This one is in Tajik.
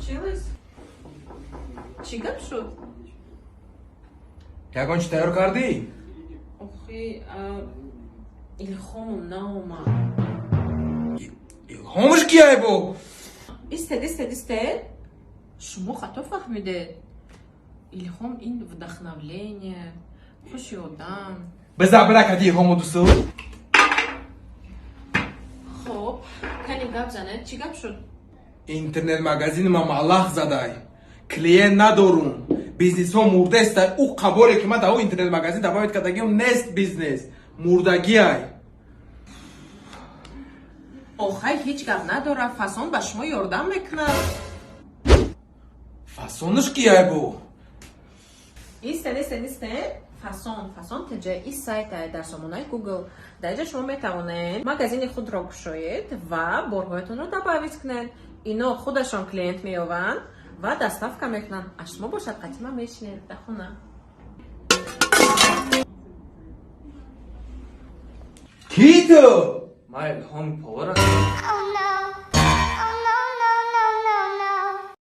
Случилось? Чӣ гап шуд? Ягон чӣ тайёр кардӣ? Охи, илҳомум наомад. Илҳомаш кияй бо? Истед, истед, истед, шумо хато фаҳмидед. Илҳом ин вдохновление, хуши одам. Биза биракади илҳому дусу. Хоб, кани, гап занед, чӣ гап шуд? Интернет-магазини ма малах задай, клиент надорум, бизнесҳо мурдестай. Ӯ қаборе ки ман дар ӯ интернет-магазин добавить кардагиам, нест, бизнес мурдагиай. Охай, ҳеҷ гап надорад, Фасон ба шумо ёрдам мекунад. Фасонаш кияй бо? Истед, истед, истед. Фасон, Фасон тҷи сайтай дар сомонаи Google. Дар инҷа шумо метавонед магазини худро кушоед ва борҳоятонро добавить кунед. Ино худашон клиент меёванд ва доставка мекунанд, а шумо бошад қатима мешинед дар хона. Ки ту? Ман Илҳоми повар. Oh no.